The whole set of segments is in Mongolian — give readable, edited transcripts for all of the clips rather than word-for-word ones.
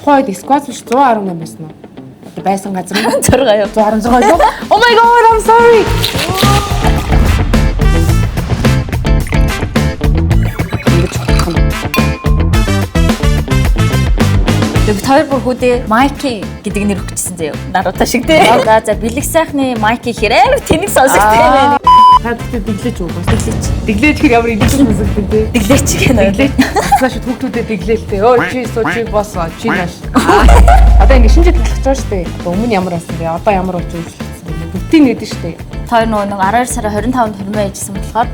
Тухайн үед squats биш 118 байсан уу? Одоо байсан газар нь 6 юу. 116 юу? Oh my god, I'm sorry. Ингэж бодох юм. Тэгээ бид хоёр бүр хүүдээ Майки гэдэг нэр өгчсэн заяа. Наруто шиг тий. За бэлэг сайхны Майки гэхээр амар тэнэг сонсогдсон юм байна. Та тэгтээ дэглэж уу? Дэглээч. Дэглэж хэр ямар идэвхтэй сонсогдсон тий. Дэглээч гэнэ. Дэглэж. Цааш хүүхдүүдэд дэглээлтэй. Өө чи суу чи босоо чи нааш. Одоо ингэ шинэ жил болох ч байгаа шүү дээ. Одоо өмнө ямар байсан бэ? Одоо ямар болж өөрчлөгдсөн бэ? Бүгдийг нэдэн шүү дээ. Хоёр нөгөө нэг 12 сарын 25-нд хурмаа ижсэн болохоор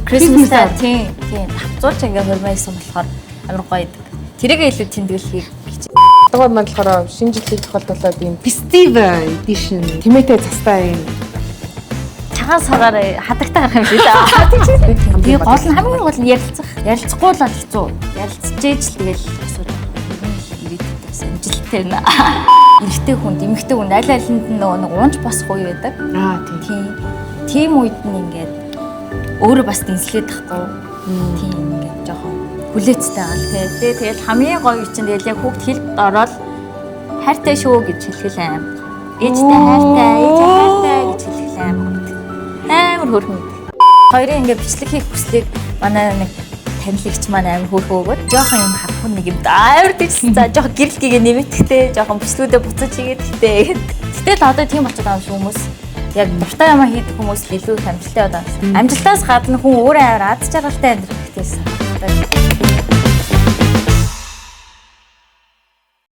Christmas-аа тийм тийм давцуулж ингээ хурмаа исэн болохоор амар гоё идэг. Тэрийг илүү тэмдэглэхийг хичээ. Одоо маань болохоор шинэ жилийн тохиолдолд ийм festive edition тэмээтэй цастай юм. Чагаан сараар хадагтай гарах юм шиг дээ. Тэгээ гол нь хамгийн гол нь ярилцах. Ярилцахгүй л бол хэцүү. Ярилцчихээж л тэгэл асууж байгаа. Ирээдүйд бас амжилттай байна. Эрэгтэй хүнд, эмэгтэй хүнд аль алинд нь нөгөө нэг уунч босох үе байдаг. Аа тийм. Тийм. Тийм үед нь ингээд өөрөө бас дэнслээд тахгүй. Тийм ингээд жоохон хүлээцтэй байгаа л тий. Тэгээ тэгэл хамгийн гоё чинь тэгэл яг хүүхд хэлд ороод хайртай шүү гэж хэлэх л аим. Ээжтэй хайртай, ээжээ хайртай гэж хэлэх л аим. Амар хөөрхөн гэдэг. Хоёрын ингээд бичлэг хийх хүслийг манай нэг танил эгч маань амар хөөрхөн өгөөд жоохон юм харахгүй нэг юм амар тэгсэн. За жоохон гэрэл гээгээ нэмэгдэхтэй, жоохон бичлүүдээ буцаж хийгээд гэтээ. Гэтэл одоо тийм болчиход байгаа юм шиг хүмүүс яг дуртай юмаа хийдэг хүмүүс л илүү их амжилттай байгаа юм шиг. Амжилтаас гадна хүн өөрөө амар аз жаргалтай амьдрах хэрэгтэйсэн.